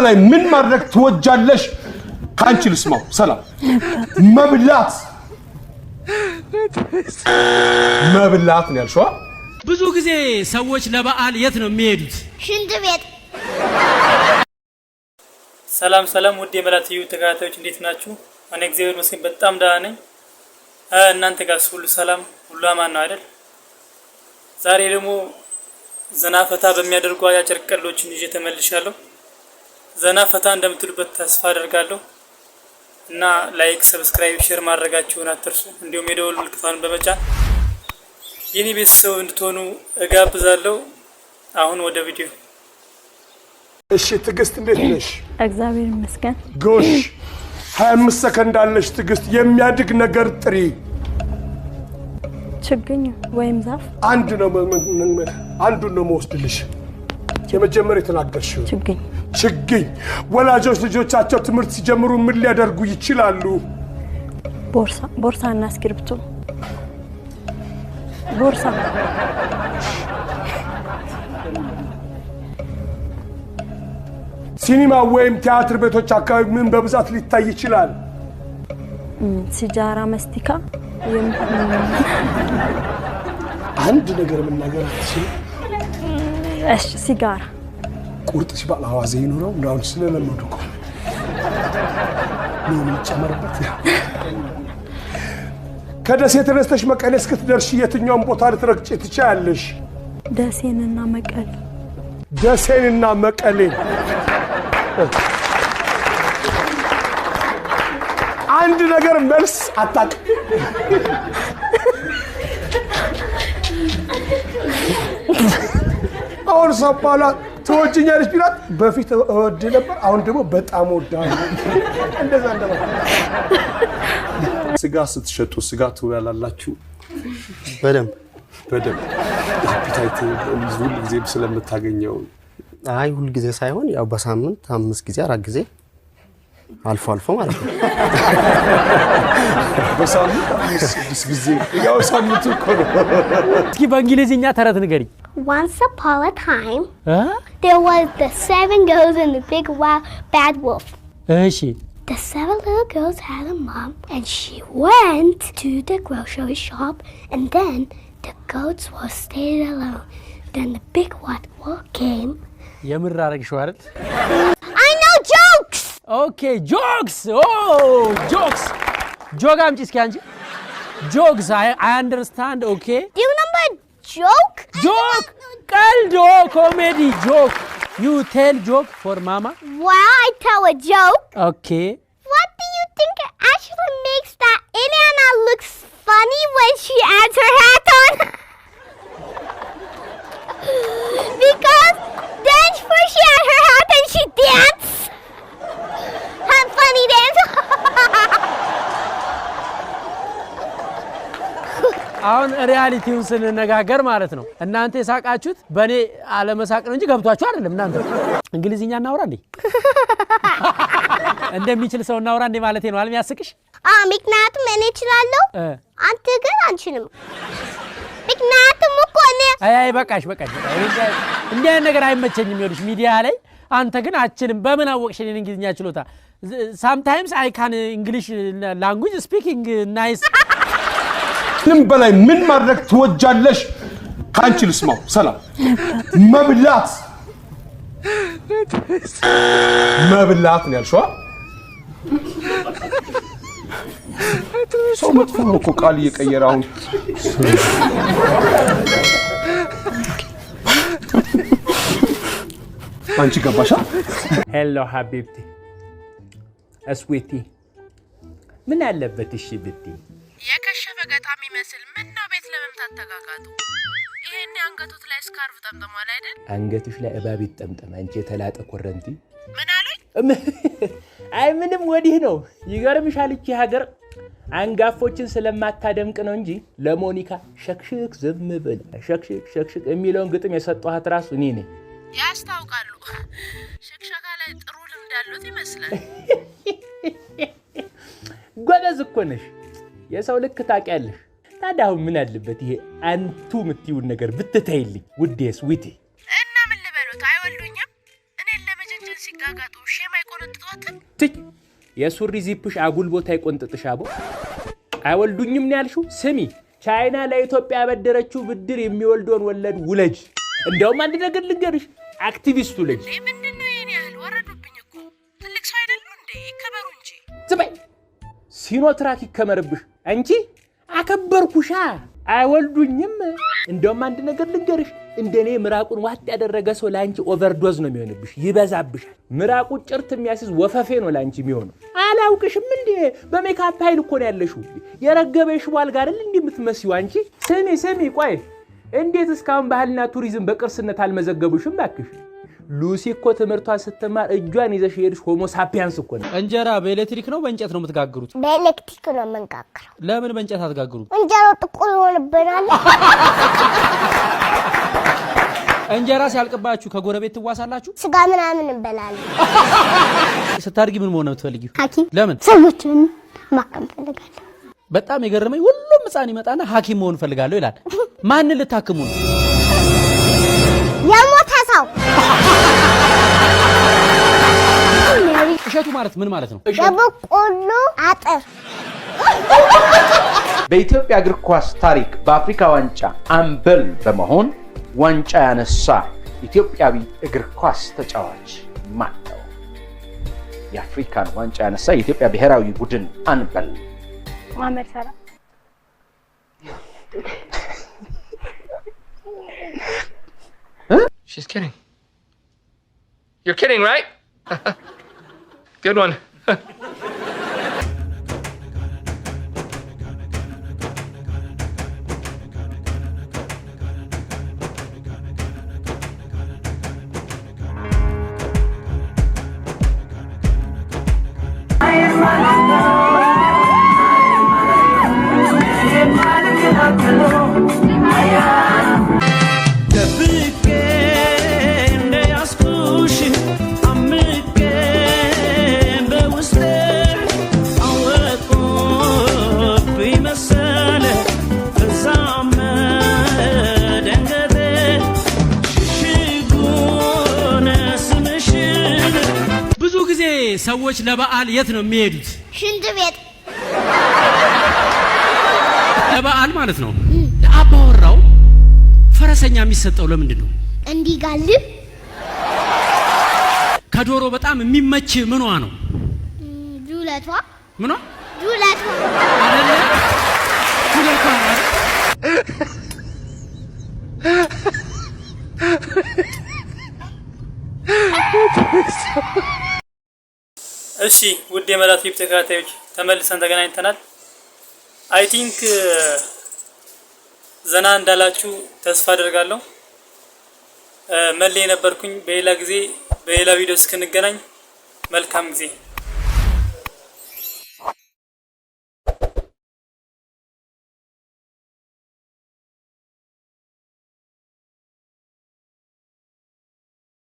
በላይ ምን ማድረግ ትወጃለሽ? ከአንቺ ልስማው። ሰላም። መብላት። መብላት ነው ያልሽዋ? ብዙ ጊዜ ሰዎች ለበዓል የት ነው የሚሄዱት? ሽንት ቤት። ሰላም ሰላም፣ ውድ የመላ ቲዩብ ተከታታዮች፣ እንዴት ናችሁ? እኔ እግዚአብሔር ይመስገን በጣም ደህና ነኝ። እናንተ ጋርስ ሁሉ ሰላም፣ ሁሉ አማን ነው አይደል? ዛሬ ደግሞ ዘና ፈታ በሚያደርጉ አጫጭር ቀልዶችን ይዤ ተመልሻለሁ። ዘና ፈታ እንደምትሉበት ተስፋ አደርጋለሁ እና like፣ subscribe፣ share ማድረጋችሁን አትርሱ። እንዲሁም የደወል ምልክቷን በመጫን የኔ ቤተሰብ እንድትሆኑ እጋብዛለሁ። አሁን ወደ ቪዲዮ። እሺ ትዕግስት፣ እንዴት ነሽ? እግዚአብሔር ይመስገን። ጎሽ፣ 25 ሰከንድ አለሽ ትዕግስት። የሚያድግ ነገር ጥሪ። ችግኝ ወይም ዛፍ። አንድ ነው፣ አንዱን ነው መወስድልሽ። የመጀመሪያ የተናገርሽው። ችግኝ። ችግኝ። ወላጆች ልጆቻቸው ትምህርት ሲጀምሩ ምን ሊያደርጉ ይችላሉ? ቦርሳ፣ ቦርሳና እስክሪብቶ። ቦርሳ። ሲኒማ ወይም ቲያትር ቤቶች አካባቢ ምን በብዛት ሊታይ ይችላል? ሲጃራ፣ መስቲካ። አንድ ነገር መናገር አትችልም። እሺ፣ ሲጋራ። ቁርጥ ሲባል አዋዜ ይኑረው ምናምን ስለለመዱ እኮ ሎሚ ይጨመርበት። ከደሴ ተነስተሽ መቀሌ እስክትደርሺ የትኛውን ቦታ ልትረግጪ ትችያለሽ? ደሴንና መቀሌ። ደሴንና መቀሌ። አንድ ነገር መልስ አታውቅም። አሁን ሰባላ ትወጂኛለሽ ቢላት በፊት እወድ ነበር፣ አሁን ደግሞ በጣም እወድሃለሁ። እንደዛ እንደማለት። ስጋ ስትሸጡ ስጋ ትበላላችሁ? በደንብ። በደንብ። Appetite ሁል ጊዜ ስለምታገኘው? አይ፣ ሁል ጊዜ ሳይሆን ያው በሳምንት አምስት ጊዜ፣ አራት ጊዜ፣ አልፎ አልፎ ማለት ነው። በሳምንት አምስት ስድስት ጊዜ፣ ያው ሳምንቱ እኮ ነው። እስኪ በእንግሊዝኛ ተረት ንገሪኝ። Once upon a time, እ? there was the seven girls and the big wild bad wolf. The seven little girls had a mom, and she went to the grocery shop, and then the goats were stayed alone. Then the big white wolf came. የምር አረግሽው አይደል? I know jokes! Okay, jokes, oh, jokes. Joke አምጪ እስኪ አንቺ። Jokes, I understand, okay. Do you remember a joke? Joke፣ ቀልድ፣ comedy, joke. You tell joke for mama? Well, I tell a joke. Okay. What do you think actually makes that Eliana looks funny when she adds her hat on? Because then first she had her hat and she dance. Have funny dance. አሁን reality ውን ስንነጋገር ማለት ነው፣ እናንተ የሳቃችሁት በእኔ አለመሳቅ ነው እንጂ ገብቷችሁ አይደለም። እናንተ እንግሊዝኛ እናውራ እንዴ? እንደሚችል ሰው እናውራ እንዴ ማለቴ ነው። አልሚያስቅሽ? ምክንያቱም እኔ እችላለሁ፣ አንተ ግን አንችልም። ምክንያቱም እኮ እኔ አይ አይ፣ በቃሽ በቃሽ። በቃ እንዲህ አይነት ነገር አይመቸኝም። ይኸውልሽ ሚዲያ ላይ አንተ ግን አችልም። በምን አወቅሽ የእኔን እንግሊዝኛ ችሎታ? Sometimes I can English language speaking nice. ምንም በላይ ምን ማድረግ ትወጃለሽ? ከአንቺ ልስማው። ሰላም። መብላት። መብላት ነው ያልሽዋ? ሰው መጥፎ ነው እኮ ቃል እየቀየረ። አሁን አንቺ ገባሻ? Hello حبيبتي sweetie፣ ምን አለበት እሺ ብትይ? የከሸፈ ገጣሚ መስል ምን ነው ቤት ለመምታት ተጋጋጡ? ይሄኔ አንገቶት ላይ scarf ጠምጥሟል አይደል? አንገትሽ ላይ እባብ ይጠምጠም አንቺ የተላጠ ኮረንቲ። ምን አሉኝ? አይ ምንም፣ ወዲህ ነው። ይገርምሻል፣ እቺ ሀገር አንጋፎችን ስለማታደምቅ ነው እንጂ ለሞኒካ ሸክሽክ ዝም ብል ሸክሽክ ሸክሽክ የሚለውን ግጥም የሰጠኋት ራሱ እኔ ነኝ። ያስታውቃሉ። ሽክሸካ ላይ ጥሩ ልምድ ያሉት ይመስላል። ጎበዝ እኮ ነሽ፣ የሰው ልክ ታውቂያለሽ። ታዲያ አሁን ምን አለበት ይሄ አንቱ የምትይውን ነገር ብትተይልኝ ውዴ sweetie? እና ምን ልበሉት? አይወልዱኝም? እኔን ለመጀንጀን ሲጋጋጡ ሲጋጋጡ shame አይቆነጥጧትም? ትይ፣ የሱሪ ዚፕሽ አጉል ቦታ ይቆንጥጥሽ። አቦ አይወልዱኝም ነው ያልሽው? ስሚ፣ ቻይና ለኢትዮጵያ ያበደረችው ብድር የሚወልደውን ወለድ ውለጅ። እንደውም አንድ ነገር ልንገርሽ፣ አክቲቪስት ውለጅ። እንዴ፣ ምንድን ነው ይሄን ያህል? ወረዱብኝ እኮ። ትልቅ ሰው አይደሉ እንዴ? ይከበሩ እንጂ። ዝም በይ። ሲኖትራክ ይከመርብሽ። አንቺ አከበርኩሻ። አይወልዱኝም። እንደውም አንድ ነገር ልንገርሽ፣ እንደኔ ምራቁን ዋጥ ያደረገ ሰው ለአንቺ overdose ነው የሚሆንብሽ፣ ይበዛብሻል። ምራቁ ጭርት የሚያስይዝ ወፈፌ ነው ለአንቺ የሚሆነው። አላውቅሽም እንዴ? በሜካፕ ኃይል እኮ ነው ያለሽው። የረገበ የሽቦ አልጋ አይደል እንዲህ የምትመስዪው አንቺ? ስሚ ስሚ፣ ቆይ፣ እንዴት እስካሁን ባህልና ቱሪዝም በቅርስነት አልመዘገቡሽም? እባክሽ፣ ሉሲ እኮ ትምህርቷን ስትማር እጇን ይዘሽ የሄድሽ homo sapiens እኮ ነው። እንጀራ በኤሌክትሪክ ነው በእንጨት ነው የምትጋግሩት? በኤሌክትሪክ ነው የምንጋግረው። ለምን በእንጨት አትጋግሩም? እንጀራው ጥቁር ይሆንብናል። እንጀራ ሲያልቅባችሁ ከጎረቤት ትዋሳላችሁ? ስጋ ምናምን እንበላለን። ስታድጊ ምን መሆን ነው የምትፈልጊው? ሐኪም። ለምን? ሰዎችን ማከም እፈልጋለሁ። በጣም የገረመኝ ሁሉም ህፃን ይመጣና ሐኪም መሆን እፈልጋለሁ ይላል። ማንን ልታክሙ ነው? የሞተ ሰው። እሸቱ ማለት ምን ማለት ነው? የበቆሎ አጥር። በኢትዮጵያ እግር ኳስ ታሪክ በአፍሪካ ዋንጫ አምበል በመሆን ዋንጫ ያነሳ ኢትዮጵያዊ እግር ኳስ ተጫዋች ማን ነው? የአፍሪካን ዋንጫ ያነሳ የኢትዮጵያ ብሔራዊ ቡድን አምበል። መሐመድ ሰላህ። She's kidding. You're kidding, right? Good one. ደብቄ እንደያዝኩሽ አምቄ በውስጤ አወቁብኝ መሰለ፣ በዛም መደንገጤ ሽሽጉን ስምሽን። ብዙ ጊዜ ሰዎች ለበዓል የት ነው የሚሄዱት? ሽንት ቤት። ለበዓል ማለት ነው። ለአባወራው ፈረሰኛ የሚሰጠው ለምንድን ነው? እንዲጋልብ። ከዶሮ በጣም የሚመች ምኗ ነው? ዱለቷ። ምኗ? ዱለቷ። አይደለ? ዱለቷ ነው አይደል? እሺ፣ ውድ የመላ ቲዩብ ተከታታዮች፣ ተመልሰን ተገናኝተናል። I think ዘና እንዳላችሁ ተስፋ አደርጋለሁ። መሌ የነበርኩኝ፣ በሌላ ጊዜ በሌላ ቪዲዮ እስክንገናኝ መልካም ጊዜ።